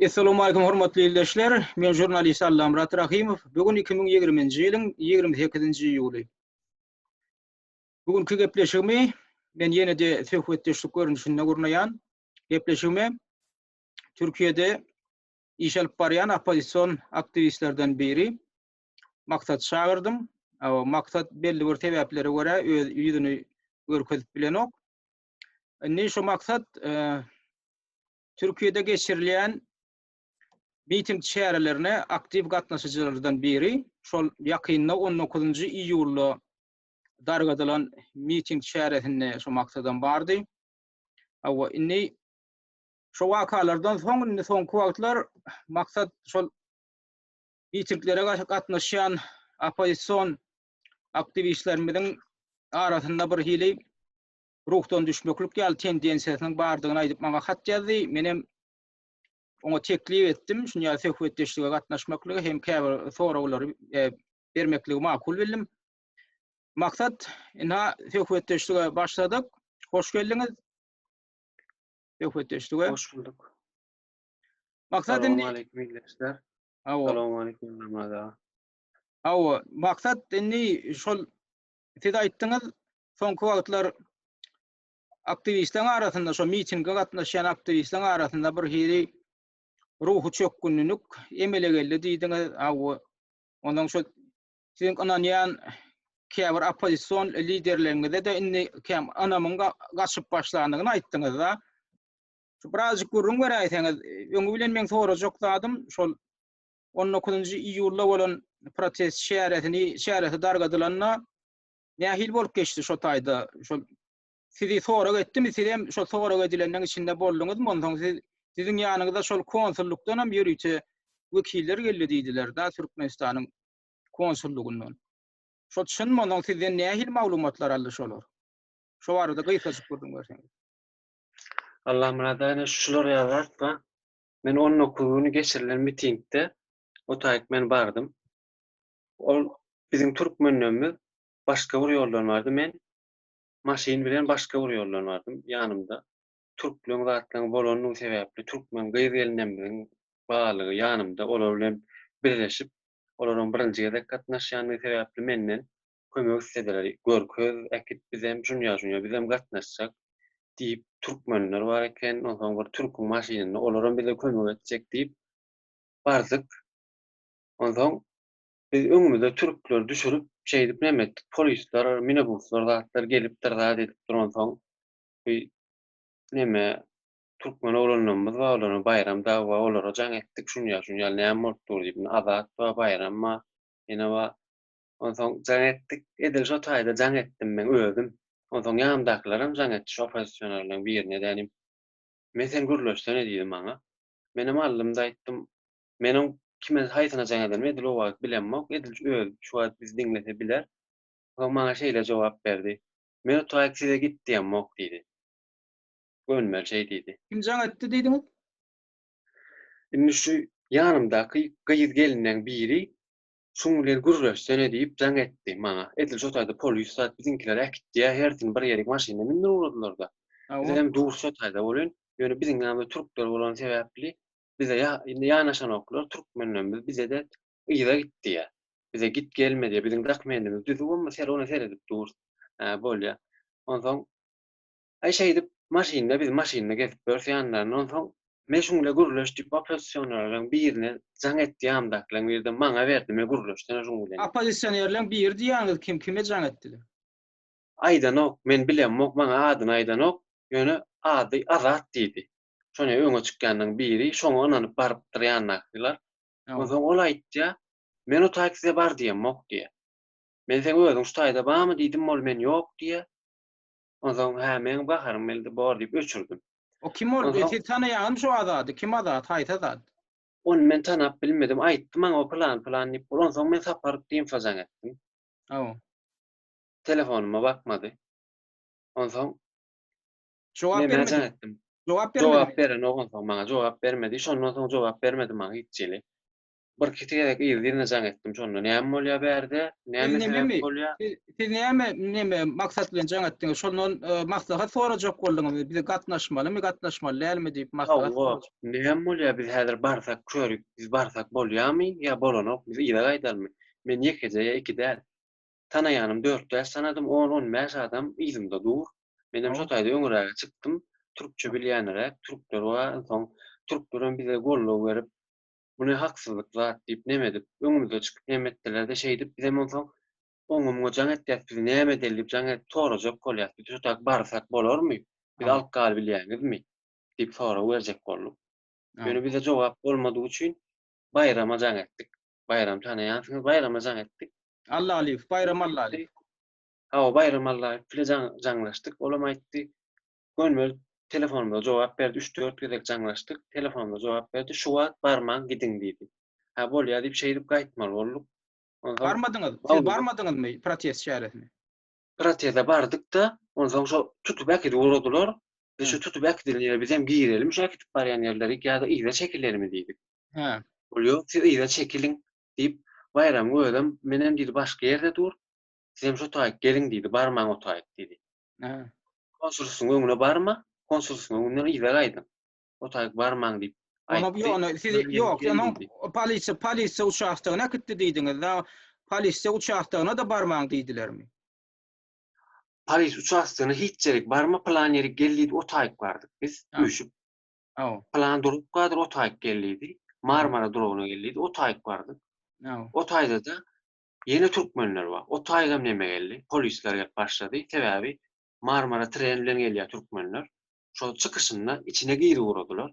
Essalamu aleýkum hormatly ildeşler. Men žurnalist Allamyrat Rahymow. Bu gün 2020-nji ýylyň 28-nji iýuly. Bu günki gepleşigimi men ýene-de söhbetdeşlik görnüşinde gurnaýan. Gepleşigime Türkiýede iş alyp barýan oppozision aktiwistlerden biri Maksat çagyrdym. Maksat belli bir sebäplere görä öz ýüzüni görkezip bilenok. Indi şu maksat e, Türkiýede geçirilýän miting çärelerine aktiw gatnaşyjylardan biri. Şol ýakynda 19-njy iýulda dargadylan miting çäresinde şu maksadam bardy. Hawa, indi şu wakalardan soň indi soňky wagtlar maksat şol mitinglere gatnaşýan oppozision aktiwistlerimiziň arasynda bir hili ruhdan düşmeklik ýaly tendensiýasynyň bardygyny aýdyp maňa hat ýazdy. Menem oňa teklip etdim, şuny ýaly söhbetdeşlige gatnaşmaklygy hem käbir soraglary e, bermekligi makul bildim. Maksat, ina söhbetdeşlige başladyk. Hoş geldiňiz. Söhbetdeşlige. Hoş bulduk. Maksat indi Salam aleyküm ildeşler. Salam aleyküm Namaz aga. Hawa, maksat indi şol siz aýtdyňyz, soňky wagtlar aktiwistleriň arasynda, şo mitinge gatnaşýan aktiwistleriň arasynda bir hili ruhy çökgünlilik emele geldi diýdiňiz. Hawa, ondan şo siziň ynanýan käbir oppozision liderleriňize-de indi käm ynamyň gaçyp başlandygyny aýtdyňyz-da. Şu birazjyk gürrüň beräýseňiz, öňi bilen meň sorajak zadym şol 19-njy iýulda bolan protest çäresini, çäresi dargadylanda nähili bolup geçdi şo taýda? Şol sizi sorag etdimi? Siz hem şol sorag edileniň içinde bolduňyzmy? Onsoň siz siziň ýanyňyza şol konsullykdan hem ýörite wekiller geldi diýdiler-da, Türkmenistanyň konsullygyndan. Şol çynmy? Onsoň sizden nähili maglumatlar aldy şolar? Şo barada gysgajyk gürrüň berseňiz. Allamyrat aga şular ýaly zat bar. Men 19 güni geçirilen mitingde o taýyk men bardym. Ol biziň türkmenlerimiz başga bir ýoldan bardy. Men maşyn bilen başga bir ýoldan bardym. Ýanymda türkleň zatlaryň bolandygy sebäpli türkmen gyz gelinlerimiziň barlygy ýanymda olar bilen birleşip, olaryň birinji gezek gatnaşýandygy sebäpli menden kömek islediler. Görkez, äkit bizem şunýa-şunýa bizem gatnaşjak diýip türkmenler bar eken. Onsoň bir türküň maşynynda olaram bize kömek etjek diýip bardyk. Onsoň biz öňümize türkleri düşürip şeýdip neme etdik. Polisler, minibuslar zatlar gelipdir zat edipdir onsoň bir neme türkmen oglanlarymyz bar olara Baýram dagy bar olara jaň etdik şunýa şunýa näme bolup dur diýip. Azat bar, Baýram bar, ýene bar. Onsoň jaň etdik. Edil şo taýda jaň etdim men özüm. Onsoň ýanymdakylaram jaň etdi, şu oppozisionerleriň birine dänim. Men sen gürleşsene diýdi maňa. Menem aldym-da aýtdym. Men oň kime haýsyna jaň edenimi edil o wagt bilemok. Edil özi şu wagt bizi diňlese biler. Soň maňa şeýle jogap berdi. Men o taýyk size git diýemok diýdi. Gönümel şeý diýdi. Kim jaň etdi diýdiňiz? Indi şu ýanymdaky gyz-gelinleň biri Şuň bilen gürleşsene diýip jaň etdi maňa. Edil şo taýda polis zat biziňkileri äkitdiä, hersini bir ýerik maşyna mündirip ugradylar-da. Bizem dur şo taýda welin, ýöne biziň ýanymyzda türkler bolany sebäpli bize indi ýanaşanoklar, türkmenlerimiz bize-de yza git diýýär. Bize git gelme diýýär. Biziň dokumentimiz düzüw bolma, ser ona seredip dur. Hä, bolýa. Onsoň Aý şeýdip maşynda biz maşynda gezip ýörüs ýanlarynda onsoň men şuň bilen gürleş diýip oppozisionerleriň birine jaň etdi ýanymdakylaryň biride maňa berdi men gürleşsene şuň bilen diýip. Oppozisionerleň biri diýýäňiz kim kime jaň etdiler? Aýdanok men bilemok maňa adyny aýdanok ýöne ady Azat diýdi şony öňe çykýanlaryň biri şoňa ynanyp barypdyr ýanyndakylar onsoň ol aýtýa men o taýk size bar diýemok diýýä men seň özüň şu taýda barmy diýdim ol men ýok diýýä Onsoň, hä, meň gaharym geldi, bor diýip öçürdim. O kim ol? Siz tanaýaňyzmy şu Azady? Kim Azat? Haýsy Azat? Ony men tanap bilmedim. Aýtdy maňa o pylan-pylan diýip. Onsoň men Sapar Dymfa jaň etdim. Hawa. Telefonyma bakmady. Onsoň Jogap nämä bermedi. jaň etdim. Jogap bermedi. Jogap berenok onsoň maňa jogap bermedi. Şondan soň jogap bermedi maňa hiç hili. Birki gezek yzly-yzyna jaň etdim şonda. Näme bolýar bärde? Näme sebäp bolýar? Siz näme näme maksat bilen jaň etdiňiz? Şondan e, maslahat sorajak bolduňyzmy? Bize gatnaşmalymy, gatnaşmaly dälmi diýip maslahat sorajak. Näme bolýar? Biz häzir barsak körük, biz barsak bolýarmy ýa bolanok? Biz yza gaýdalymy? Men ýekeje ýa iki däl. Tanaýanym dört-bäş tanadym, on-on bäş adam yzymda dur. Menem şo taýda öňüräge çykdym. Türkçe bilýäniräk türkler bar. Onsoň türklerem bize goldaw berip, bu ne haksyzlyk zat diýip neme edip, öňümize çykyp neme etdiler-de şeýdip bizem onsoň oňa-muňa jaň etýäs, biz näme edeli diýip jaň edip sorajak bolýas. Biz şo taýda barsak bolarmy? Bizi alyp galybilýäňizmi? diýip sorag berjek bolduk. Ýöne bize jogap bolmadygy üçin Baýrama jaň etdik. Baýram tanaýansyňyz, Baýrama jaň etdik. Allalyýew, Baýram Allalyýew. Hawa, Baýram Allaýew bile jaň, jaňlaşdyk. Olam aýtdy. Gönümel telefonymyza jogap berdi. Üç-dört gezek jaňlaşdyk. Telefonymyza jogap berdi. Şu wagt barmaň, gidiň diýdi. Hä, bolýa diýip, şeýdip gaýtmaly bolduk. Onsoň Barmadyňyz? Siz barmadyňyzmy protest çäresine? Proteste bardyk-da, onsoň şo tutup äkidip ugradylar. Biz şu tutup äkidilen ýere bizem girelimi şu äkidip barýan ýerlerik ýa-da yza çekilelimi diýdik. Hä. Ol ýok, siz yza çekiliň diýip, Baýramyň özem, menem diýdi, başga ýerde dur, sizem şo taýyk geliň diýdi, barmaň o taýyk diýdi. Hä. Konsulstwyň öňüne barma, konsulstwyň öňünden yza gaýdyň. O taýyk barmaň diýip aýtdy. Ýok, siz ýok, onuň polisiýa, polisiýa uçastogyna äkitdi diýdiňiz. Polisiýa uçastogyna-da barmaň diýdilermi? Polisiýa uçastogyna hiç ýerik barma, pylan ýerik gel diýdi, o taýyk bardyk biz, üýşüp. Pylan durup gadyr, o taýyk gel diýdi. Marmara duragyna gel diýdi, o taýyk bardyk. O taýda-da ýene türkmenler bar. O taýgam neme geldi, polisler gelip başlady. Sebäbi Marmara tren bilen gelýär türkmenler. Şol çykyşynda içine girip ugradylar.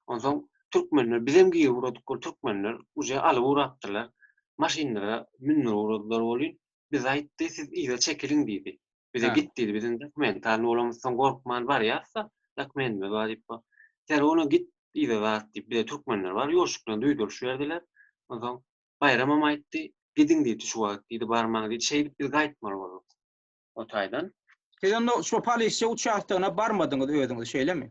Onsoň türkmenler, bizem girip ugradyk, ol türkmenler uje alyp ugrapdyrlar. Maşynlara mündürip ugradylar welin, bize aýtdy, siz yza çekiliň diýdi. Bize git diýdi, biziň dokumentalny bolamyzsoň gorkman barýas-da, dokumentimiz bar diýip. Sen ony git yza zat diýip, bize türkmenler bar, ýuwaşlyk bilen duýduryş berdiler. Onsoň Baýramam aýtdy, gidiň diýdi şu wagt diýdi, barmaň diýdi. Şeýdip biz gaýtmaly bolduk o taýdan. Siz onda şu polisiýa uçastogyna barmadyňyz özüňiz, şeýlemi?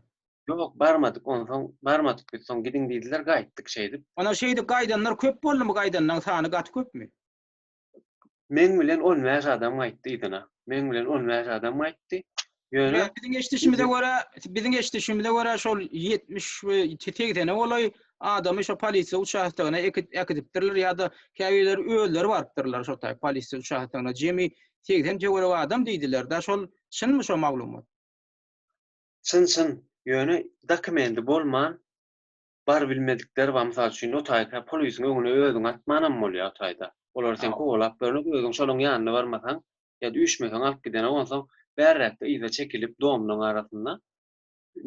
Ýok, barmadyk, onsoň barmadyk biz, soň gidiň diýdiler, gaýtdyk şeýdip. Onda şeýdip gaýdanlar köp boldumy, gaýdanlaryň sany gaty köpmi? Meň bilen on bäş adam gaýtdy yzyna. Meň bilen on bäş adam gaýtdy. Ýöne biziň eşidişimize görä, biziň eşidişimize görä şol 70 we 80-e golaý adamy şo polisiýa uçastogyna äkidipdirler ýa-da käbirleri özleri barypdyrlar şo taý polisiýa uçastogyna. Jemi 80 töweregi adam diýdiler-de, şol çynmy şo maglumat? Çyn çyn. Ýöne dokumendi bolman barybilmedikler bar. Mysal üçin, o taýda polisiň öňüne özüňi atmanam bolýar o taýda. Olar seni kowalap görmek, özüň şolaryň ýanyna barmasaň ýa-da üýşmeseň alyp gidenok. Onsoň bärräkde yza çekilip domlaryň arasynda,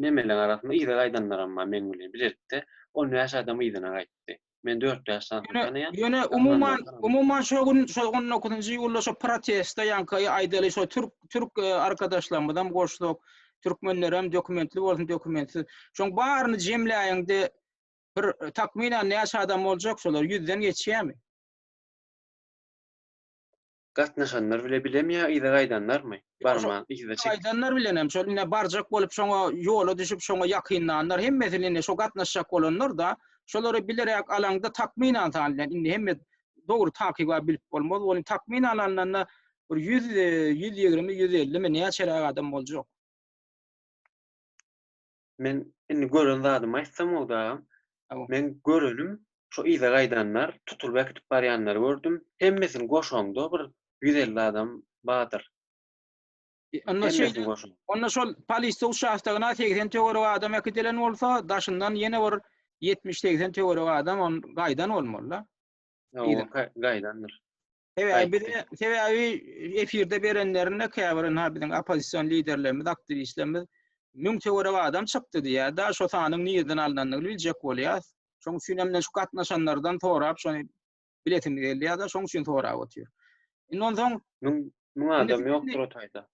nemeleň arasynda yza gaýdanlaram bar meň bilen bilelikde. On bäş adam yzyna gaýtdy. Men dört-bäş sanysyny tanaýan. Ýöne umuman, umuman şo gün, şo on dokuzynjy iýulda şo protestde ýaňky aýdaly şo türk, türk arkadaşlarymyzam goşsak, türkmenlerem dokumentli bolsun, dokumentsiz. Şoň baryny jemläýeňde bir takmynan näçe adam boljak şolar? Ýüzden geçýärmi? Gatnaşanlar bile bilemi ýa yza gaýdanlarmy? Barman yza çekip. Gaýdanlar bilenem şol ine barjak bolup şoňa ýola düşüp şoňa ýakynlanlar hemmesini ine şo gatnaşjak bolanlar da şolary bileräk alaňda takmynan san bilen indi hemme dogry takyga bilip bolmaz welin takmynan alnanda bir 100 120 150 mi näçeräk adam boljak. Men indi gören zadymy aýtsam boldy agam. Men görenim şo yza gaýdanlar, tutulyp äkidip barýanlary gördüm. Hemmesini goşaňda bir 150 adam bardyr. Onda şeýle, onda şol polisiýa uçastogyna 80 töweregi adam äkidilen bolsa, daşyndan ýene bir 70-80 töweregi adam on gaýdan bolmaly-da. Gaýdandyr. Sebäbi bize sebäbi efirde berenlerinde käbir ynha biziň oppozision liderlerimiz, aktiwistlerimiz müň töweregi adam çykdy diýýär. Da şo sanyň nirden alnandygyny biljek bolýas. Şoň üçin hem şu gatnaşanlardan sorap şony bilesimiz gelýär-de, şoň üçin sorap otyr. Indi onsoň müň müň adam ýokdur o taýda.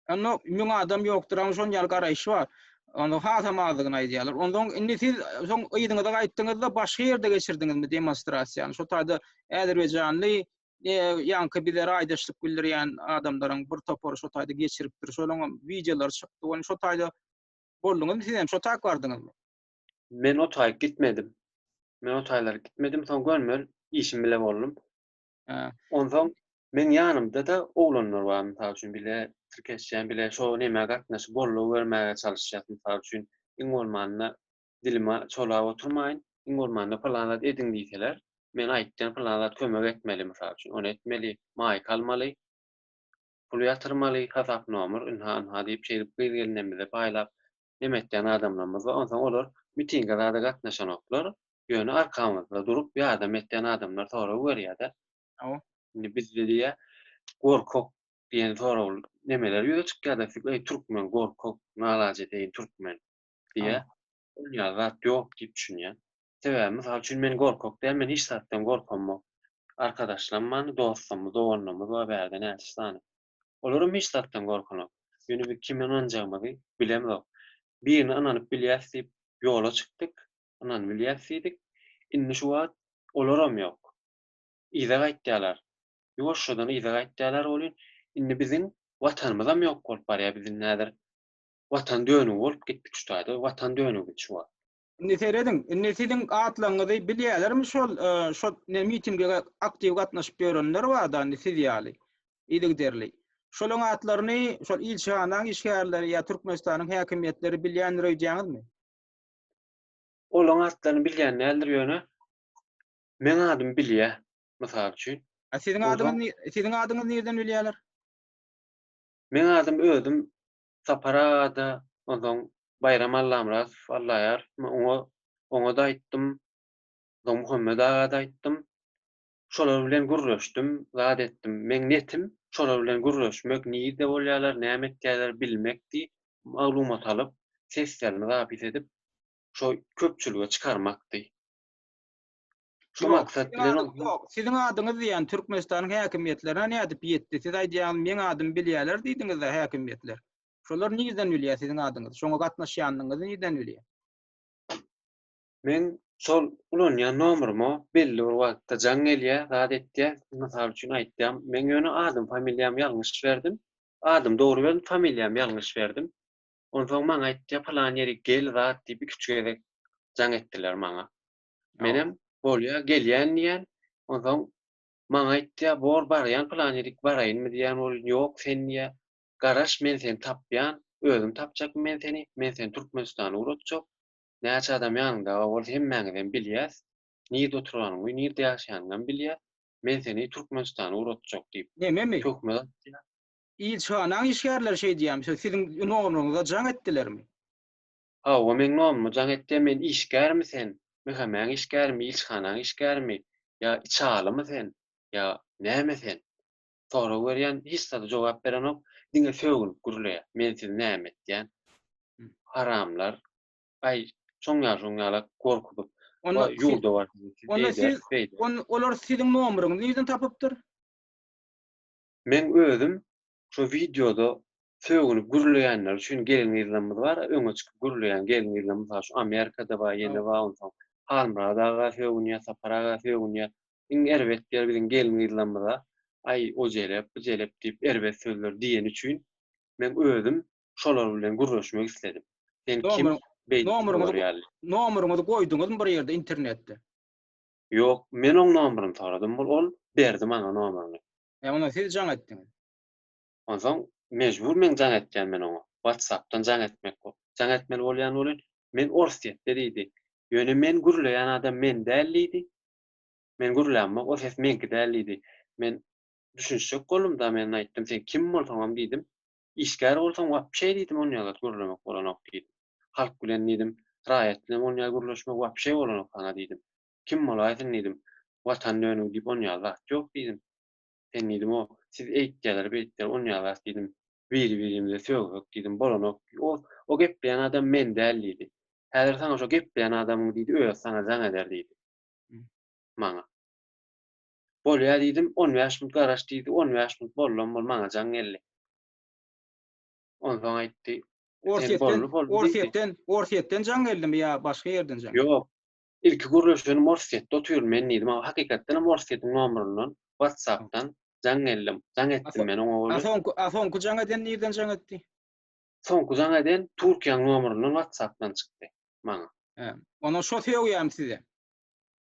Onda müň adam ýokdur, ama şon ýaly garaýyş bar. Onda hasam azdygyny aýdýarlar. Onsoň indi siz soň yzyňyza gaýtdyňyzda başga ýerde geçirdiňizmi demonstrasiýany? Şo taýda azerbaýjanly e, ýaňky bize raýdaşlyk bildirýän adamlaryň bir topary şo taýda geçiripdir. Şolaryň hem wideolary çykdy. Ony şo taýda bolduňyzmy siz hem şo taýda bardyňyzmy? Men o taýda gitmedim. Men o taýlara gitmedim, soň gönümel işim bile boldum. Onsoň meň ýanymda-da oglanlar bar, mysal üçin, bile tirkeşýän, bile şo nämä gatnaşyp goldaw bermäge çalyşýas, mysal üçin, iň bolmanda dilimi çolap oturmaýyn, iň bolmanda pylan zat ediň diýseler, men aýtýan pylan zat kömek etmeli, mysal üçin, ony etmeli, maýka almaly, pul ýatyrmaly, hasap nomer, ynha, ynha diýip, şeýdip gyz-gelinlerimize paýlap, neme etýän adamlarymyz bar, onsoň olar mitinge zada gatnaşanoklar, ýöne arkamyzda durup ýardam etýän adamlar sorag berýär-de. Hawa. Indi bizde diýýär, gorkak diýen sorag nemeler ýüze çykýar-da, eý türkmen gorkak, nalajedeýin türkmen diýýär. Ol ýaly zat ýok diýip düşünýän. Sebäbi mysal üçin men gorkak däl, men hiç zatdan gorkamok. Arkadaşlarym bar, dostlarymyz, doganlarymyz bar bärde näçe sany. Olaram hiç zatdan gorkanok. Ýöne biz kime ynanjagymyzy bilemzok. Birine ynanyp bilýäs diýip ýola çykdyk, ynanyp bilýäs diýdik. Indi şu wagt olaram ýok. Yza gaýtýarlar. Ýuwaşjadan yza gaýtýarlar welin, indi biziň Watanymyzam ýok bolup barýar. Biz indi häzir Watan dönügi bolup gitdik şu taýda. Watan dönügi biz şu wagt. Indi serediň, indi siziň atlaryňyzy bilýärlermi şol şol ne mitinge aktiw gatnaşyp ýörenler barda indi siz ýaly yzygiderli. Şolaryň atlaryny şol ilçihanaň işgärleri ýa Türkmenistanyň häkimiýetleri bilýändir öýdýäňizmi? Olaryň atlaryny bilýän däldir ýöne meň adymy bilýär mysal üçin. A siziň adyňyz siziň adyňyzy nirden bilýärler? Meň adym özüm Sapar aga-da, onsoň Baýram Allamyradow, Allaýarow, oňa, oňa-da aýtdym. Onsoň Muhammet aga-da aýtdym. Şolar bilen gürleşdim, zat etdim. Meň netim şolar bilen gürleşmek, nirde bolýarlar, näme etýärler bilmekdi. Maglumat alyp, seslerini zapis edip, şo köpçülige çykarmakdy. Şu maksat bilen Ýok, siziň adyňyz diýýän Türkmenistanyň häkimiýetlerine nädip ýetdi? Siz aýdýaňyz, meň adymy bilýärler diýdiňiz-de häkimiýetler. Şolar nirden bilýär siziň adyňyzy? Şoňa gatnaşýanyňyzy nirden bilýär? Men şol ulanýan nomeryma belli bir wagtda jaň gelýär, zat etýär. Mysal üçin aýtýan, men ýöne adym, familiýamy ýalňyş berdim. Adymy dogry berdim, familiýamy ýalňyş berdim. Onsoň maňa aýtýar, pylan ýere gel zat diýip iki-üç gezek jaň etdiler maňa. Menem bolýa gelýän diýýän. Onsoň maňa aýtýar, bor barýan pylan ýerik baraýynmy diýýän ol ýok sen diýýär. Garaş men seni tapýan, özüm tapjak men seni, men seni Türkmenistana ugratjak. Näçe adam ýanyňda bar bolsa hemmäňizem bilýäs. Nirde oturanyňy, nirde ýaşaýanyňam bilýäs. Men seni Türkmenistana ugratjak diýip. Nememi? Töhmet atýar. Ilçihanaň işgärleri şeý diýýärmi? Siziň nomeryňyza jaň etdilermi? Hawa, meň nomuma jaň etýä, men işgärmi sen, MHM-äň işgärimi, ilçihanaň işgärimi, ýa içalymy sen, ýa näme sen? Sorag berýän, hiç zada jogap berenok, diňe sögünip gürleýär, men sizi näme etýän, haramlar, aý, şoň ýaly şoň ýalak gorkuzyp, Onda ýurda barsaňyz siz eýderis, beýderis. Onda olar siziň nomeryňyzy nirden tapypdyr? Meň özüm Şo wideoda sögünip gürleýänler üçin gelin-gyzlarymyz bar, öňe çykyp gürleýän gelin-gyzlar mysal üçin Amerikada bar, ýene bar onsoň Halmyrat aga sögünýär, Sapar aga sögünýär. Iň erbet ýeri biziň gelin-gyzlarymyza aý o jelep, bu jelep diýip erbet sözler diýeni üçin men özüm şolar bilen gürleşmek isledim. Sen kim beýdip ýaly. Nomeryňyzy goýduňyzmy bir ýerde internetde? Ýok, men oň nomeryny soradym, ol berdi maňa nomeryny. E onda siz jaň etdiňiz. Onsoň mejbur men jaň etýän men oňa. Whatsappdan jaň etmek jaň etmeli bolýan welin, men Orsýetde diýdi. Ýöne men gürleýän adam men däl diýdi. Men gürlämok, o ses meňki däl diýdi. Men düşünişjek boldum-da, men aýtdym, sen kim bolsaňam diýdim, işgär bolsaň wapşe diýdim, onýa zat gürlemek bolanok diýdim. Halk bilen diýdim, raýat bilen onýa gürleşmek wapşe bolanok saňa diýdim. Kim bolaýsyn diýdim. Watan dönügi diýip onýa zat ýok diýdim. Sen diýdim o siz eýtýäler beýtýäler onýa zat diýdim. Biri birimize sögsek diýdim bolanok. O o gepleýän adam men däl diýdi. Häzir saňa şo gepleýän adamyň diýdi özi saňa jaň eder diýdi. Maňa. Bolýa diýdim 15 minut garaş diýdi 15 minut boldam bol maňa jaň geldi. Onsoň aýtdy. Orsýetden, Orsýetden, Orsýetden jaň geldimi ýa başga ýerden jaň? Ýok, Ilki gürleşenim Orsýetde otyryn men diýdim. A hakykatdan hem Orsýetiň nomeryndan WhatsAppdan jaň geldi. Jaň etdim men oňa welin. A soňky, a soňky jaň eden nirden jaň etdi? Soňky jaň eden Türkiýäň nomeryndan WhatsAppdan çykdy maňa. Hä. Ondan şo sögýärmi size?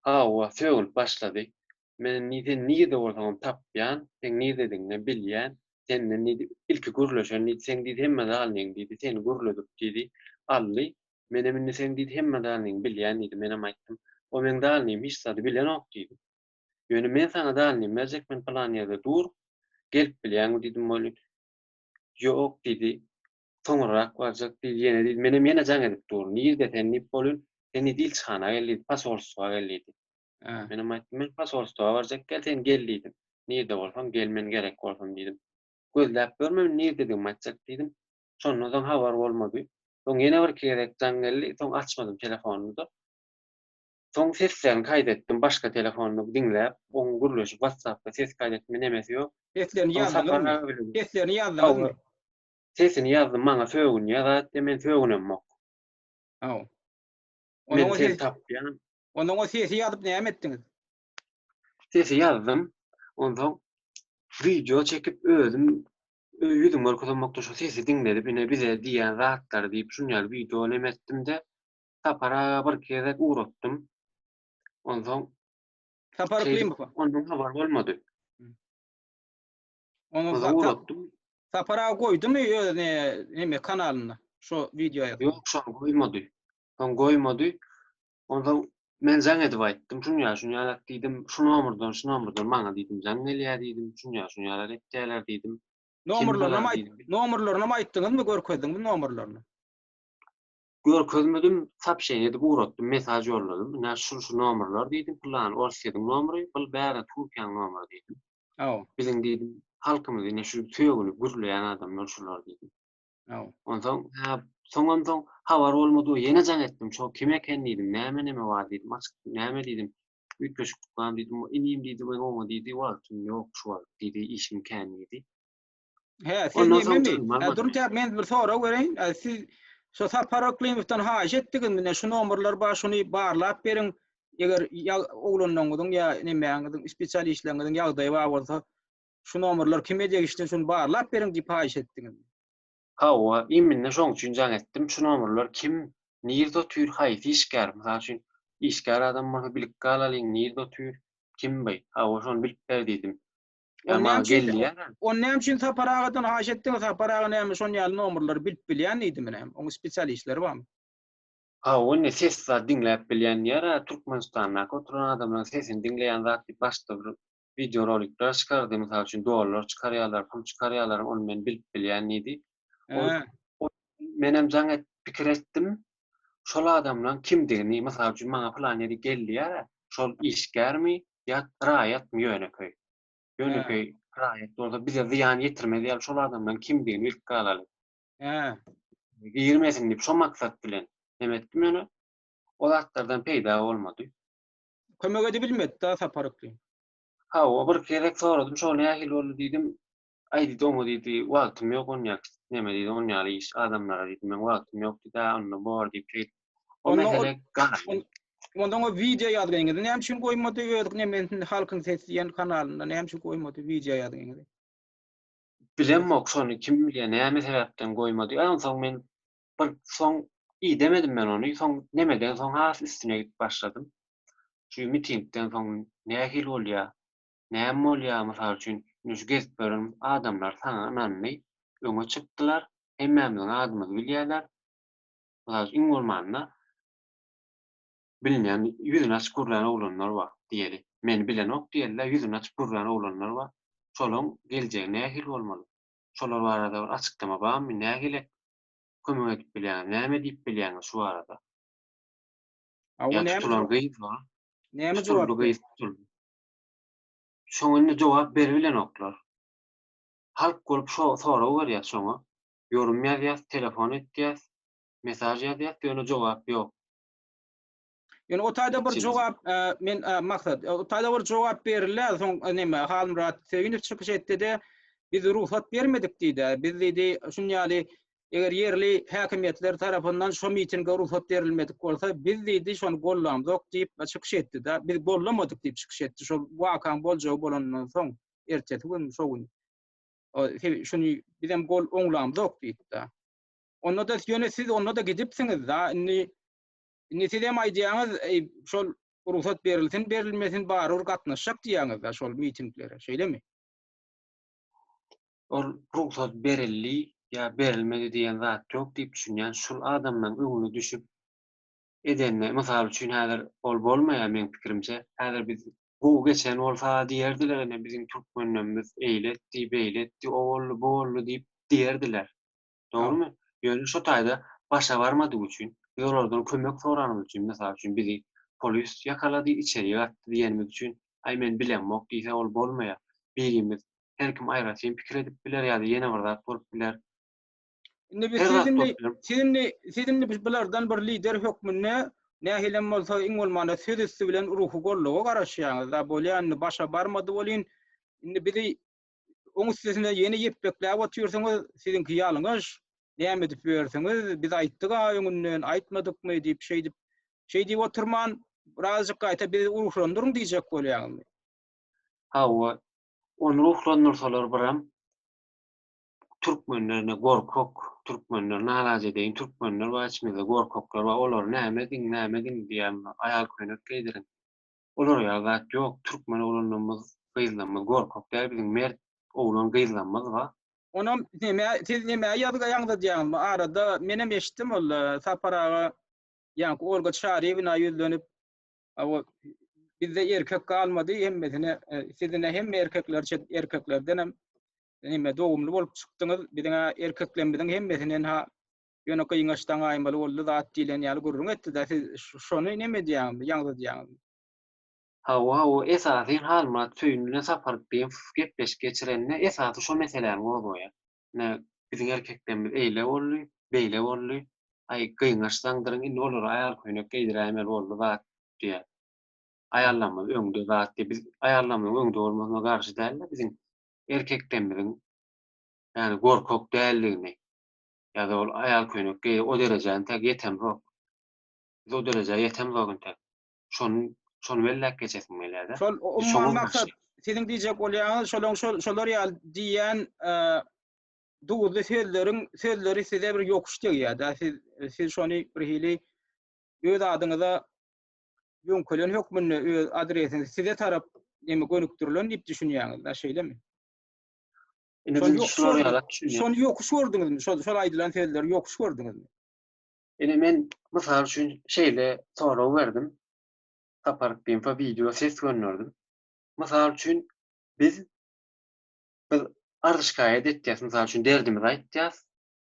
Hawa, sögünip başlady. Men indi sen nirde bolsaňam tapýan, seň nirdedigini bilýän, senden diýdi, ilki gürleşen diýdi, seň diýdi hemme zalyňy diýdi, seni gürledip diýdi, aldy. Menem indi seň diýdi hemme zalyňy bilýän diýdi, menem aýtdym, o meň zalym hiç zady bilenok diýdim. Ýöne men saňa zalym berjek, men pylan ýerde dur, gelip bilýäňmi diýdim welin, ýok diýdi, soňrarak barjak diýdi, ýene diýdi, menem ýene jaň edip dur, nirde sen diýip bolun, sen diýdi ilçihana gel diýdi, posolstwa gel diýdi. Menem aýtdym, men posolstwa barjak gel, sen gel diýdim. Nirde bolsaň gel, men gerek bolsam diýdim. Gözläp görme, men nirdedigimi aýtjak diýdim. Şondan soň habar bolmady. Soň ýene birki gezek jaň geldi, soň açmadym telefonyny-da. Soň seslerini kaýt etdim, başga telefonda diňläp, oň gürleşip WhatsApp-da ses kaýt etme nemesi ýok. Seslerini ýazdyňyzmy? Seslerini ýazdyňyzmy? Sesini ýazdym maňa sögünýä zat diýä men sögünemok. Haw. Men seni tapýan. Ondan o sesi ýazyp näme etdiňiz? Sesi ýazdym. Onsoň wideo çekip özüm ýüzüm görkezemokda şu sesi diňledip ine bize diýýän zatlary diýip şun ýaly wideo neme etdim-de Sapar aga bir gezek ugratdym. Onsoň Sapar Yklimowa. Ondan habar bolmady. Onu ugratdym. Sapar aga goýdumy özüne neme kanalynda şo wideo ýazyp? Ýok, şony goýmady. Soň goýmady. Onsoň men jaň edip aýtdym, şun ýa şun ýalak diýdim, şu nomerden, şu nomerden maňa diýdim, jaň gelýär diýdim, şun ýa şun ýalak etýärler diýdim. Nomerlerini aýt, nomerlerini aýtdyňyzmy, görkezdiňmi nomerlerini? Görkezmedim, sopşeniýe edip ugratdym, mesaj ýolladym. Ine şu şu nomerler diýdim, pylany Orsýetiň nomeri, bul bäri Türkiýäniň nomeri diýdim. Hawa. Biziň diýdim, halkymyzy ine şu sögünip gürleýän adamlar şular diýdim. Hawa. Onsoň, hä, soňam soň habar bolmady, ýene jaň etdim, şo kim eken diýdim, näme neme bar diýdim, açyk näme diýdim, üýtgeşiklik barmy diýdim, inim diýdi, men oňa diýdi, wagtym ýok şu wagt diýdi, işim kän diýdi. He, siz nememi? Hä, duruň täk, men bir sorag bereýin. Siz şo Sapar Yklymowdan haýyş etdiňizmi, ine şu nomerler bar, şuny barlap beriň. Eger oglanlaryňyzyň ýa nemäňiziň, spesialistleriňiziň ýagdaýy bar bolsa, şu nomerler kime degişli, şuny barlap beriň diýip haýyş etdiňizmi? Hawa, imminde şoň üçin jaň etdim. Şu nomerler kim, nirde otyr, haýsy işgär? Mysal üçin, işgär adam bolsa bilip galalyň, nirde otyr, kim by? Hawa, şony bilip ber diýdim. Ýa maňa gelýär. On näme üçin Sapar agadan haýyş etdiňiz? Sapar aga näme şon ýaly nomerleri bilip bilýän diýdimi näme? Oň spesialistleri barmy? Hawa, indi ses zat diňläp bilýän diýer-ä, Türkmenistandaky oturan adamlaryň sesini diňleýän zat diýip başda bir wideorolikler çykardy, mysal üçin dollar çykarýarlar, pul çykarýarlar, ony men bilip bilýän diýdi. Ol menem jaň et pikir etdim, şol adamlaryň kimdigini, mysal üçin maňa pylan ýeri gel diýer-ä, şol işgärmi ýa raýatmy ýönekeý. Ýönekeý raýat bolsa bize zyýan ýetirmez ýaly şol adamlaryň kimdigini bilip galaly. Hä. Girmesin diýip şo maksat bilen neme etdim ýöne o zatlardan peýda bolmady. Kömek edibilmedi-da Sapar Yklym. Hawa, bir gezek soradym, şo nähili boldy diýdim. Aý diýdi, oňa diýdi, wagtym ýok onýa neme diýdi, onýaly iş adamlara diýdi, meň wagtym ýok diýdi, a onda bor diýip şeýdip. O mesele galdy. Onda oňa wideo ýazgyňyzy näme üçin goýmady, öz nemesinde Halkyň sesi diýen kanalynda näme üçin goýmady wideo ýazgyňyzy? Bilemok şony kim bilýär näme sebäpden goýmady. A onsoň men bir soň idemedim men ony, soň nemeden soň has üstüne gidip başladym. Şu mitingden soň nähili bolýar, Näme bolýar, mysal üçin, indi şu gezip ýören adamlar saňa ynandy, öňe çykdylar, hemmämiziň adymyzy bilýärler. Mysal üçin, iň bolmanda bilinýän, ýüzüni açyp gürlän oglanlar bar diýeli. Meni bilenok diýeli-de, ýüzüni açyp gürlän oglanlar bar. Şolaň geljegi nähili bolmaly? Şolar barada bir açyklama barmy? Nähili kömek edip bilýäňiz? Näme diýip bilýäňiz şu barada? Ýa tutulan gyz bar. Näme jogap? Tutuldy gyz tutuldy. Şoňa indi jogap beribilenoklar. Halk bolup şo sorag berýäs şoňa. Ýorum ýazýas, telefon etýäs, mesaj ýazýas, ýöne jogap ýok. Ýöne o taýda bir jogap men maksat, o taýda bir jogap berildi, soň neme Halmyrat Söýünow çykyş etdi-de, biz rugsat bermedik diýdi. Biz diýdi, şun ýaly Eger ýerli häkimiýetler tarapyndan şo mitinge rugsat berilmedik bolsa, biz diýdi, şony gollamzok diýip çykyş etdi-de. Biz gollamadyk diýip çykyş etdi. Şol wakaň boljagy bolanyndan soň, ertesi gün, şo gün. Şuny bizem gol oňlamzok diýdi-de. Onda-da ýöne siz onda-da gidipsiňiz-da. Indi indi siz hem aýdýaňyz, şol. rugsat berilsin, berilmesin barybir gatnaşjak diýýäňiz-dä şol mitinglere, şeýlemi? Ol rugsat berildi ýa berilmedi diýen zat ýok diýip düşünýän, şul adamlaň öňüne düşüp edende, mysal üçin häzir ol bolmaýar meň pikirimçe, häzir biz gowy geçen bolsa diýerdiler ine biziň türkmenlerimiz eýle etdi, beýle etdi, o boldy, bu boldy diýip diýerdiler. Dogrumy? Ýöne şo taýda başa barmadygy üçin, biz olardan kömek soranymyz üçin, mysal üçin bizi polis ýakalady, içeri atdy diýenimiz üçin, aý men bilemok diýse ol bolmaýar. Birimiz her kim aýratyn pikir edip biler ýa-da ýene bir zat bolup biler. Indi biz siz indi siz indi siz indi biz bulardan bir lider hökmünde nähilem bolsa iň bolmanda söz üsti bilen ruhy goldawa garaşýaňyz. Da bolýa indi başa barmady bolyn. Indi bizi oň üstesine ýene ýepbekläp otyrsyňyz, siziňki ýalňyş, näme edip ýörsüňiz, biz aýtdyk-a öňünden, aýtmadykmy diýip şeýdip, şeý diýip oturman, birazjyk gaýta bizi ruhlandyryň diýjek bolýaňyzmy? Hawa, ony ruhlandyrsalar biram türkmenler ne gorkak, türkmenler nalajedeýin türkmenler bar içimizde gorkaklar bar, olary näme ediň, näme ediň diýýän, aýal köýnek geýdiriň. Olar ýaly zat ýok. Türkmen oglanlarymyz, gyzlarymyz gorkak däl, biziň mert oglan gyzlarymyz bar. Onam neme, siz nämä ýazga ýaňzydýaňyz bu arada menem eşitdim ol Sapar aga ýaňky Olga Çaryýewna ýüzlenip o bizde erkek galmady hemmesine siz ine hemme erkekler erkeklerdenem neme dogumly bolup çykdyňyz biziň erkeklerimiziň hemmesinden ha ýöne gyňaç daňaýmaly boldy zat diýlen ýaly gürrüň etdi-de, siz şony neme edýäňizmi, ýaňzydýaňyzmy? Hawa, hawa, esasy Halmyrat Söýün bilen Sapar Beýemow gepleşik geçirende esasy şo meseläni gozgaýar. Ine, biziň erkeklerimiz eýle boldy, beýle boldy, aý, gyňaç daňdyryň, indi olara aýal köýnek geýdiräýmeli boldy zat diýýär. Aýallarymyz öňde zat diýýär. Biz aýallarymyzyň öňde bolmasyna garşy däl-de, biziň erkeklerimiziň ýagny gorkak däldigini, Ýa-da ol aýal köýnek geýip o derejä entäk ýetemzok. Biz o derejä ýetemzok entäk. Şony şony belläp geçesim gelýär-de. Şol umuman maksat siziň diýjek bolýanyňyz şolaň şol şolar ýaly diýýän duzly sözleriň sözleri size bir ýokuş degýär-de. Siz siz şony bir hili öz adyňyza ýöňkelen hökmünde öz adresiňiz size tarap neme gönükdirilen diýip düşünýäňiz-de, şeýlemi? Indi Şony biz ýokuş şular gördüňiz. ýalak düşünýäs. Şony ýokuş gördüňizmi? Şol şol aýdylan sözleri ýokuş gördüňizmi? Ine men mysal üçin şeýle sorag berdim. Sapar Bimfa wideo ses gönderdim. Mysal üçin biz biz arz-şikaýat etýäs, mysal üçin derdimizi aýtýas,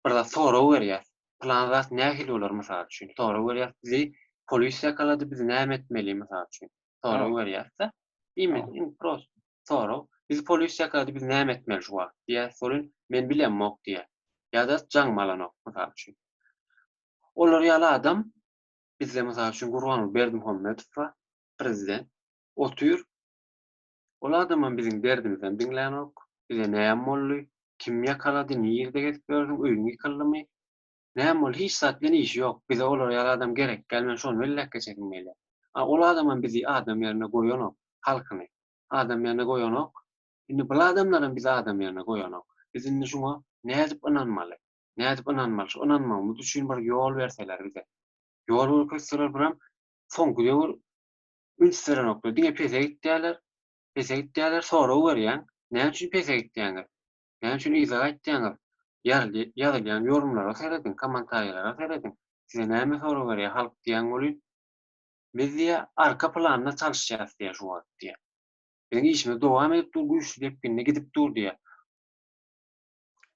bir zat sorag berýäs. Pylan zat nähili bolar mysal üçin sorag berýäs. Bizi polis ýakalady, biz näme etmeli mysal üçin sorag berýäs-de. Iň iň prost. Sorag, Bizi polis ýakalady biz näme etmeli şu wagt? diýýär. Solin, Men bilemok diýýär. Ýa-da jaňymy alanok, mysal üçin. Olar ýaly adam bizde mysal üçin Gurbanguly Berdimuhamedow bar, prezident. Otyr. Ol adamam biziň derdimizem diňlänok. Bize näme boldy? Kim ýakalady? Nirde gezip ýörsüň? Öýüň ýykyldymy? Näme boldy? Hiç zat bilen işi ýok. Bize olar ýaly adam gerek däl. Men şony belläp geçesim gelýär. A ol adamam bizi adam ýerine goýanok, halkyny. Adam ýerine goýanok. Indi bul adamlaram bizi adam ýerine goýanok. Biz indi şuňa nädip ynanmaly? Nädip ynanmaly? Şu ynanmagymyz üçin bir ýol berseler bize. Ýol görkezseler biram soňky döwür üns berenoklar. Diňe pese gitýärler. Pese gitýärler, sorag berýäň. Näme üçin pese gitýäňiz? Näme üçin yza gaýtýaňyz? Ýazylýan ýorumlara serediň, kommentariýalara serediň. Size näme sorag berýär halk diýýäň welin, biz diýýär arka planda çalyşýas diýýär şu wagt diýýär. Biziň işimiz dowam edip dur, güýçli depginde gidip dur diýýär.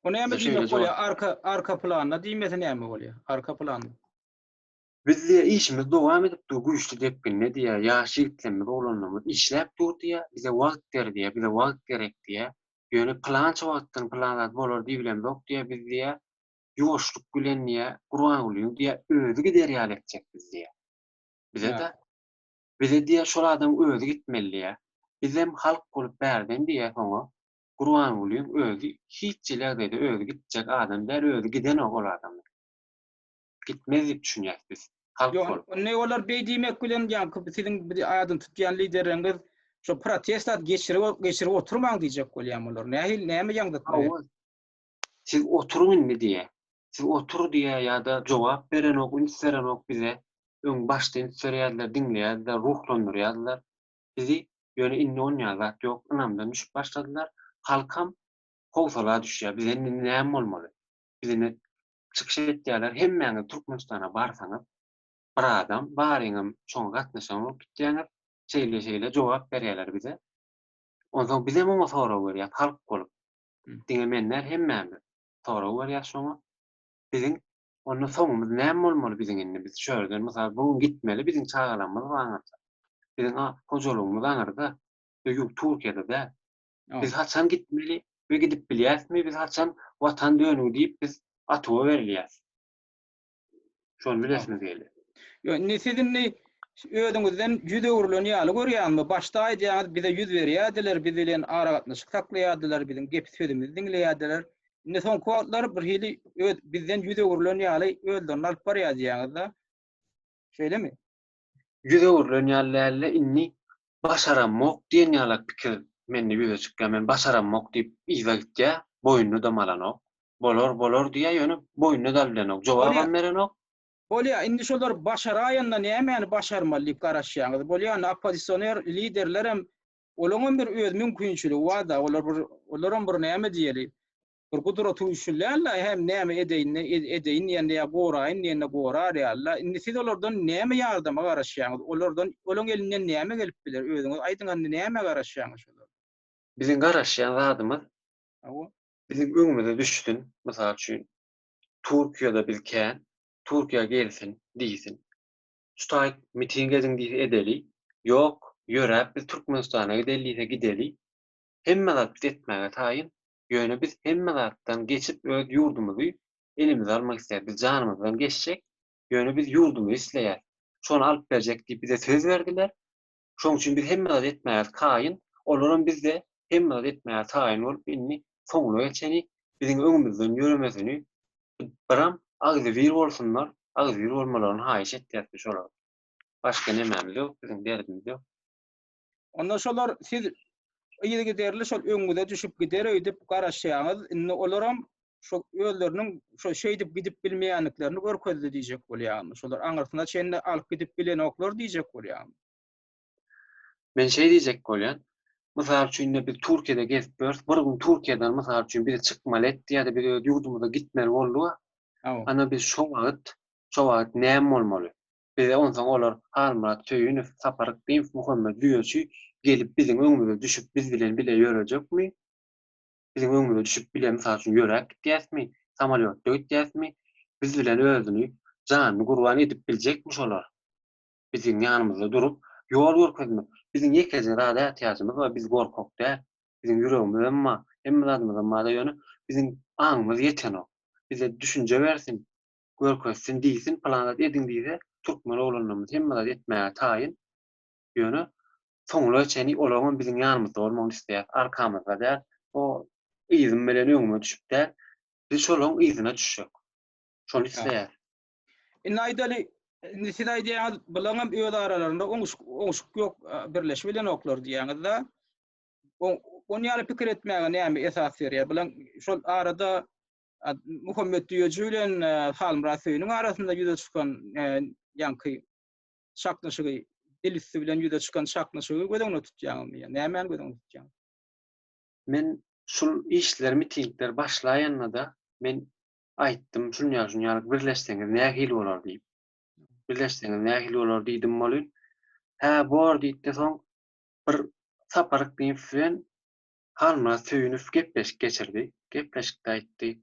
O näme diýmek bolýar? Arka arka planda diýmesi näme bolýar? Arka planda. Biz diýýär işimiz dowam edip dur, güýçli depginde diýýär. Ýaş ýigitlerimiz, oglanlarymyz işläp dur diýýär. Bize wagt ber diýýär, bize wagt gerek diýýär. Ýöne pylança wagtdan pylan zat bolar diýibilemzok diýýär, biz diýýär, ýuwaşlyk bilen diýýär, Gurbangulyň diýýär, özi gider ýaly etjek biz diýýär. Bize-de, bize diýýär, şol adamyň özi gitmeli diýýär. Bizem halk bolup bärden diýýär soňa, Gurbangulyň özi hiç hili ýagdaýda özi gitjek adam däl, özi gidenok ol adam. Gitmez diýip düşünýäs biz. Halk Ýok, bolup. indi olar beý diýmek bilen ýaňky siziň bir adyny tutýan liderleriňiz şo protest zat geçirip geçirip oturmaň diýjek bolýan olar. Nähili näme ýaňzytma Hawa. Siz oturyň indi diýýär. Siz otur diýýär ýa-da jogap berenok, üns berenok bize. Öň başda üns berýärdiler, diňleýärdiler, ruhlandyrýardylar bizi. Ýöne indi onýa zat ýok, ynamdan düşüp başladylar. Halkam howsala düşýär. Bize indi näme bolmaly? Biz indi çykyş etýärler, hemmäňiz Türkmenistana barsaňyz, bir adam, baryňam şoňa gatnaşan bolup gitýäňiz, şeýle-şeýle jogap berýärler bize. Onsoň bizem oňa sorag berýäs halk bolup. Diňe men däl, hemmämiz sorag berýäs şoňa. Biziň onda soňumyz näme bolmaly biziň indi biz şu ýerden mysal bu gün gitmeli biziň çagalarymyz bar aňyrda. Biziň hojalygymyz aňyrda. Öý Türkiýede däl. Biz haçan gitmeli we gidip bilýäsmi? Biz haçan watan dönügi diýip biz atuwa berilýäs. Şony bilesimiz gelýär. Ýok, indi siz indi özüňizden ýüz öwrülen ýaly görýäňmi? Başda aýdýaňyz, bize ýüz berýärdiler, biz bilen aragatnaşyk saklaýardylar, biziň gep sözümizi diňleýärdiler. Indi soňky wagtlar bir hili öz bizden ýüz öwrülen ýaly özlerini alyp barýar diýýäňiz-de. Şeýlemi? Ýüz öwrülen ýaly däl-de, indi başaramok diýen ýalak pikir mende ýüze çykýar. Men başaramok diýip yza gitýär, boýnuny-da alanok. Bolar, bolar diýýär, ýöne boýnuna-da alyp bilenok, jogabam berenok. Bolýar, indi şolar başaraýanda nämäni başarmaly diýip garaşýaňyz? Bolýar, indi oppozisioner liderlerem, olaňam bir öz mümkinçiligi bar-da, olar bir, olaram bir näme diýeli, bir gudraty güýçli däl-de, hem näme edeýin, edeýin diýende ýa goraýyn diýende gorar ýaly-da. Indi siz olardan näme ýardama garaşýaňyz? Olardan, olaň elinden näme gelip biler? Özüňiz aýdyň, indi nämä garaşýaňyz şolardan? Biziň garaşýan zadymyz, Hawa. biziň öňümize düşsün, mysal üçin, Türkiýede biz kän, Türkiýä gelsin diýsin. Şu taýyk miting ediň diýse edeli, ýok, ýöräp biz Türkmenistana gideli diýse gideli. Hemme zat biz etmäge taýyn, ýöne biz hemme zatdan geçip öz ýurdumyzy elimize almak isleýäris. Biz janymyzdan geçjek, ýöne biz ýurdumyzy isleýäris. Şony alyp berjek diýip bize söz berdiler. Şoň üçin biz hemme zat etmäge taýyn, olaram bizde hemme zat etmäge taýyn bolup indi soňuna geçeni biziň öňümizden ýöremesini biram agzybir bolsunlar, agzybir bolmalaryny haýyş etýäs biz şolara. Başga nemämiz ýok, biziň derdimiz ýok. Onda şolar siz yzygiderli şol öňüňize düşüp gider öýdüp garaşýaňyz, indi olaram şo özleriniň şo şeýdip gidip bilmeýändiklerini görkezdi diýjek bolýarmy? Şolar aňyrsyna çenli alyp gidip bilenoklar diýjek bolýarmy? Men şeý diýjek bolýan. Mysal üçin indi biz Türkiýede gezip ýörüs, bir gün Türkiýeden mysal üçin bizi çykmaly etdi ýa-da biz öz ýurdumyza gitmeli bolduga. Ana biz şo wagt, şo wagt näme bolmaly? Bize onsoň olar Halmyrat Söýünow, Sapar Yklymow, Muhammet Düýeçi gelip biziň öňümize düşüp biz bilen bile ýörejekmi? Biziň öňümize düşüp bile mysal üçin ýöräp gitýäsmi, samolýotda gitýäsmi? Biz bilen özüni, janyny gurban edip biljekmi şolar? Biziň ýanymyzda durup, ýol görkezmek. Biziň ýekeje zada ätiýajymyz bar, biz gorkak däl. Biziň ýüregimizem bar, hemme zadymyzam bar-da, ýöne biziň aňymyz ýetenok. Bize düşünje bersin, görkezsin, diýsin, pylan zat ediň diýse, türkmen oglanlarymyz hemme zat etmäge taýyn. Ýöne soňuna çenli olaryňam biziň ýanymyzda bolmagyny isleýäris. Arkamyzda däl, o yzym bilen öňüme düşüp däl. Biz şolaryň yzyna düşjek. Şony isleýäris. Indi aýdaly, indi siz aýdýaňyz, bularyňam öz aralarynda oňuşyk, oňuşyk ýok, birleşip bilenoklar diýýäňiz-de. On ýaly pikir etmäge näme esas berýär? Bulaň şol arada Muhammet Düýeji bilen Halmyrat Söýüniň arasynda ýüze çykan ýaňky çaknyşygy, dil üsti bilen ýüze çykan çaknyşygy göz öňünde tutýaňyzmy ýa nämäni göz öňünde tutýaňyz? Men şul işler, mitingler başlaýanda-da men aýtdym, şunýa şunýalyk birleşseňiz nähili bolar diýip. Birleşseňiz nähili bolar diýdim welin, hä bor diýdi-de soň bir Sapar Yklymow bilen Halmyrat Söýünow gepleşik geçirdi. Gepleşikde aýtdy.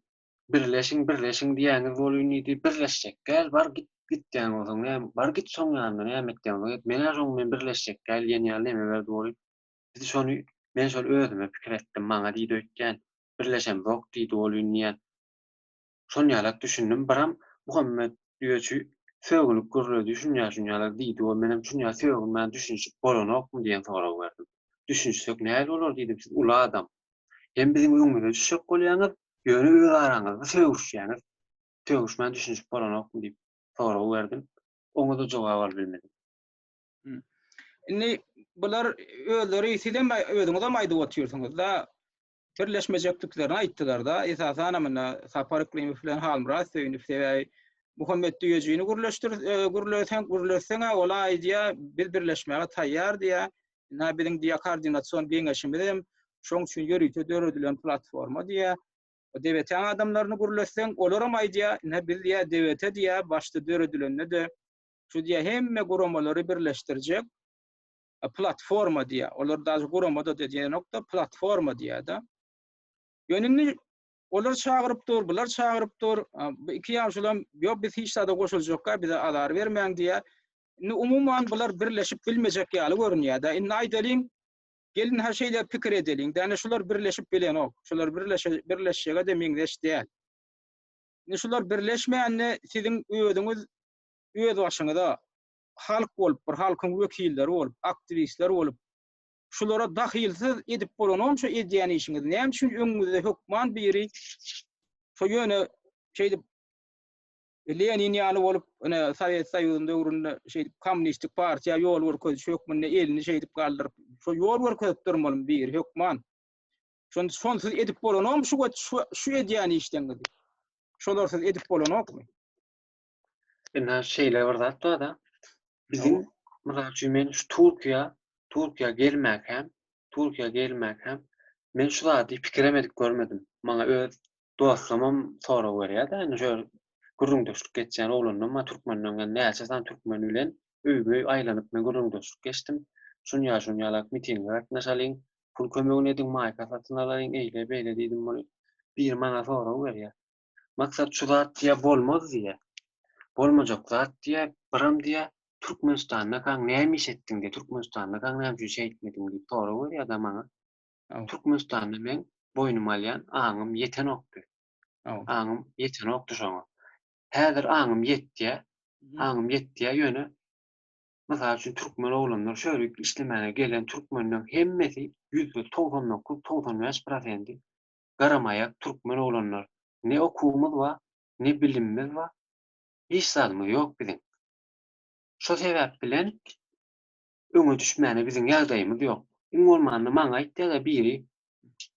Birleşiň, birleşiň diýýäňiz bolýun diýdi. Birleşjek gel, bar git, gitýän bolsaň näme, bar git şoň ýanyna näme etýän bolsaň et. Men-ä şoň bilen birleşjek gel diýen ýaly neme berdi bolýun. Biz şony, men şol özüme pikir etdim, maňa diýdi öýtýän. Birleşemzok diýdi bolýun diýýän. Şonýalak düşündim. Biram Muhammet düýeçi sögünip gürledi, şunýa-şunýalar diýdi we menem şunýa sögünmän düşünişip bolanokmy diýen soragy berdim. Düşünişsek nähili bolar diýdim, siz uly adam. Hem biziň öňümize düşjek bolýaňyz, ýöne öz araňyzda sögüşýäňiz. Sögüşmän düşünişip bolanokmy diýip sorag berdim. Oňa-da jogap alyp bilmedim. Indi bular özleri sizem özüňizem aýdyp otyrsyňyz-da, birleşmejekdiklerini aýtdylar-da. Esasanam indi Sapar Yklymow bilen Halmyrat Söýünow sebäbi. Muhammet Düýejini gürleşdir, e, gürleseň, gürletseň-ä ol aýdýar, biz birleşmäge taýýar diýýär. Ynha biziň diýýär koordinasion geňeşimiz hem şoň üçin ýörite döredilen platforma diýýär. DBT-niň adamlaryny gürletseň, olaram aýdýar, ynha biz diýýär DBT diýýär, başda döredilende-de şu diýýär hemme guramalary birleşdirjek platforma diýýär. Olar daže gurama-da diýenok-da, platforma diýýär-de. Ýöne indi olar çagyryp dur, bular çagyryp dur. Bu iki ýaşulam, ýok biz hiç zada goşuljakka, bize azar bermäň diýýär. Indi umuman bular birleşip bilmejek ýaly görünýär-de. Indi aýdalyň, gelin ha şeýle pikir edeliň. Däne şular birleşip bilenok. Şular birleşe birleşjege-de meňzeş däl. Indi şular birleşmände siziň özüňiz öz başyňyza halk bolup, bir halkyň wekilleri bolup, aktiwistler bolup, şulara dahylsyz edip bolanok şu edýän işiňizi. Näme üçin öňüňizde hökman biri şo ýöne şeýdip Lenin ýaly bolup, ine Sowet Soýuzynyň döwründe şeýdip kommunistik partiýa ýol görkeziji hökmünde elini şeýdip galdyryp, şo ýol görkezip durmalymy biri hökman. Şony şonsuz edip bolanokmy şu şu, şu edýän işleňizi? Şolarsyz edip bolanokmy? Ine şeýle bir zat bar-da. Biziň mysal üçin men şu Türkiýä, Türkiýä gelmäkäm, Türkiýä gelmäkäm men şu zady pikirem edip görmedim. Maňa öz dostlarymam sorag berýär-de, indi şu gürrüňdeşlik geçýän oglanlar bar türkmenden gelen näçe sany türkmen bilen öýme-öý aýlanyp men gürrüňdeşlik geçdim. Şunýa şunýalak mitinge gatnaşalyň, pul kömegini ediň, maýka satyn alalyň, eýle-beýle diýdim muny. Biri maňa sorag berýär. Maksat şu zat diýýär bolmaz diýýär. Bolmajak zat diýýär, biram diýýär, Türkmenistandakaň näme iş etdiň diýýär, Türkmenistandakaň näme üçin şeýtmediň diýip sorag berýär-de maňa. Türkmenistanda meň boýnuma alýan aňym ýetenokdy. Aňym ýetenokdy şoňa. Häzir aňym ýetýär, aňym ýetýär, ýöne mysal üçin türkmen oglanlar şöyle işlemäge gelen türkmenleň hemmesi %99, 95 prosendi garamaýak türkmen oglanlar. Ne okuwymyz bar, ne bilimimiz bar, hiç zadymyz ýok biziň. Şo sebäp bilen öňe düşmäne biziň ýagdaýymyz ýok. Iň bolmanda maňa aýtýada biri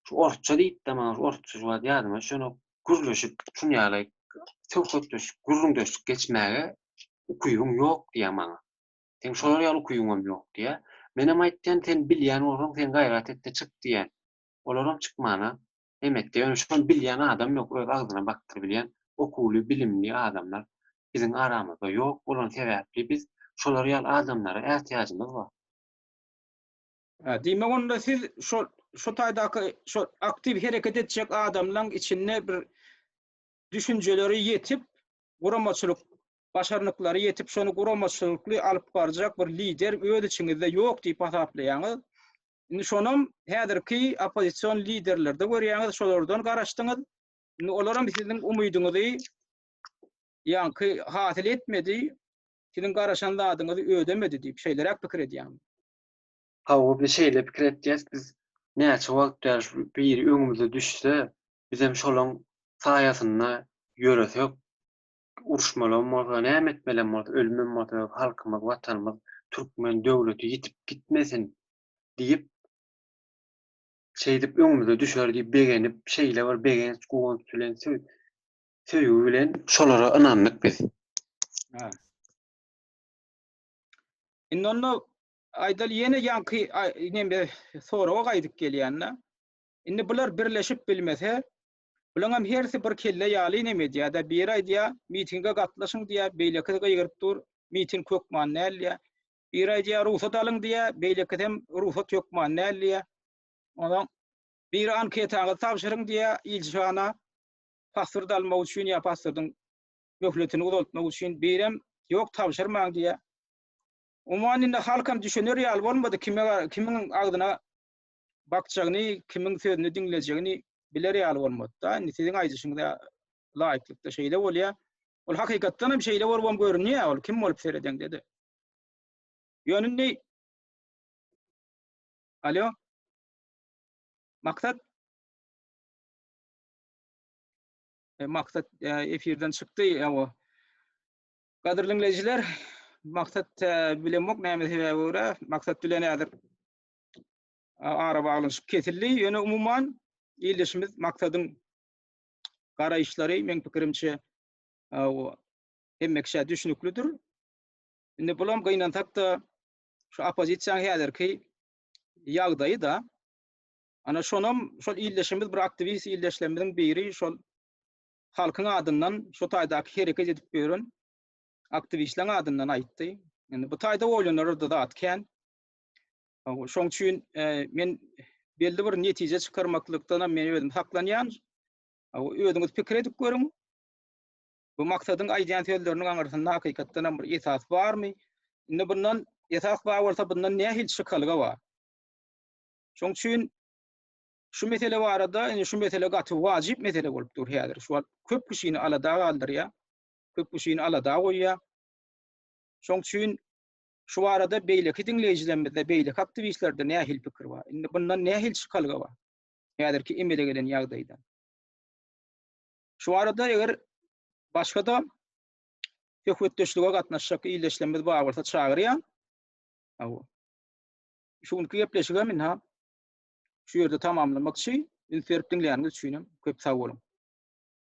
şu orsça diýipdi maňa şu orsça şu wagt ýadyma düşenok gürleşip şun ýaly söhbetdeşlik gürrüňdeşlik geçmäge ukybyň ýok diýýär maňa. Seň şolar ýaly ukybyňam ýok diýýär. Menem aýtýan sen bilýän bolsaň sen gaýrat etde çyk diýýän. Olaram çykmana emetde ýöne şony bilýän adam ýok öz agzyna bakdyrybilýän okuwly bilimli adamlar biziň aramyzda ýok bolany sebäpli biz şolar ýaly adamlara ätiýajymyz bar. Hä, diýmek onda siz şo şo taýdaky şo aktiw hereket etjek adamlaň içinde bir düşünjeleri ýetip, guramaçylyk başarnyklary ýetip şony guramaçylykly alyp barjak bir lider öz içiňizde ýok diýip hasaplaýaňyz. Indi şonam häzirki oppozision liderlerde görýäňiz, şolardan garaşdyňyz. Indi olaram siziň umydyňyzy ýaňky hasyl etmedi, siziň garaşan zadyňyzy ödemedi diýip şeýleräk pikir edýäňmi? Hawa, biz şeýle pikir etýäs, biz näçe wagt bäri şu biri öňümize düşse, bizem şolaň saýasynda ýöresek, uruşmalam bolsa, näme etmelem bolsa, ölümem bolsa öz halkymyz, watanymyz, türkmen döwleti ýitip gitmesin diýip, şeýdip öňümize düşer diýip begenip, şeýle bir begenç, guwanç bilen, söýgi bilen şolara ynandyk biz. Ha. Indi onda aýdaly ýene ýaňky neme soraga gaýdyp gelýän-de. Indi bular birleşip bilmese, bulaň hem hersi bir kelle ýaly neme edýär-de, biri aýdýar, mitinge gatnaşyň diýýär, beýlekisi gygyryp dur, miting hökman däl diýýär. Biri aýdýar, rugsat alyň diýýär, beýlekisem rugsat hökman däl diýýär. Onsoň biri anketaňyzy tabşyryň diýýär ilçihana pasport almak üçin ýa pasportyň möhletini uzaltmak üçin, birem ýok tabşyrmaň diýýär. Umuman indi halkam düşüner ýaly bolmady, kime kimiň agzyna bakjagyny, kimiň sözüni diňlejegini biler ýaly bolmady-da. Indi siziň aýdyşyňyza laýyklykda şeýle bolýar. Ol hakykatdan hem şeýle bolubam görünýär, ol kim bolup seredeňde-de. Ýöne indi Alo. Maksat e, Maksat e, efirden çykdy. Ewa. Gadyrly diňleýjiler, Maksat e, bilemok näme sebäbe görä, Maksat bilen häzir ara baglanyşyk kesildi. Ýöne umuman ildeşimiz Maksadyň garaýyşlary meň pikirimçe. Hemme kişä düşnüklidir. Indi bulam gynansak-da şu oppozisiýanyň häzirki ýagdaýy-da. Ana şonam şol ildeşimiz bir aktiwist ildeşlerimiziň biri şol halkyň adyndan şo taýdaky hereket edip ýören aktiwistleriň adyndan aýtdy. Indi bu taýda oýlanarda zat kän. Şoň üçin e, men belli bir netije çykarmaklykdan hem men özüm saklanýan. Özüňiz pikir edip görüň. Bu maksadyň aýdýan sözleriniň aňyrsynda hakykatdan hem bir esas barmy? Indi bundan esas bar bolsa bundan nähili çykalga bar? Şoň üçin şu mesele barada, indi şu mesele gaty wajyp mesele bolup dur häzir. Şu wagt köp kişini alada galdyrýar. Köp kişini alada goýýar. Şoň üçin şu barada beýleki diňleýjilerimizde, beýleki aktiwistlerde nähili pikir bar? Indi bundan nähili çykalga bar? Häzirki emele gelen ýagdaýda. Şu barada eger başga-da söhbetdeşlige gatnaşjak ildeşlerimiz bar bolsa çagyrýan. Şu günki gepleşigem ynha şu ýerde tamamlamakçy. Üns berip diňleýäniňiz üçin hem köp sag boluň.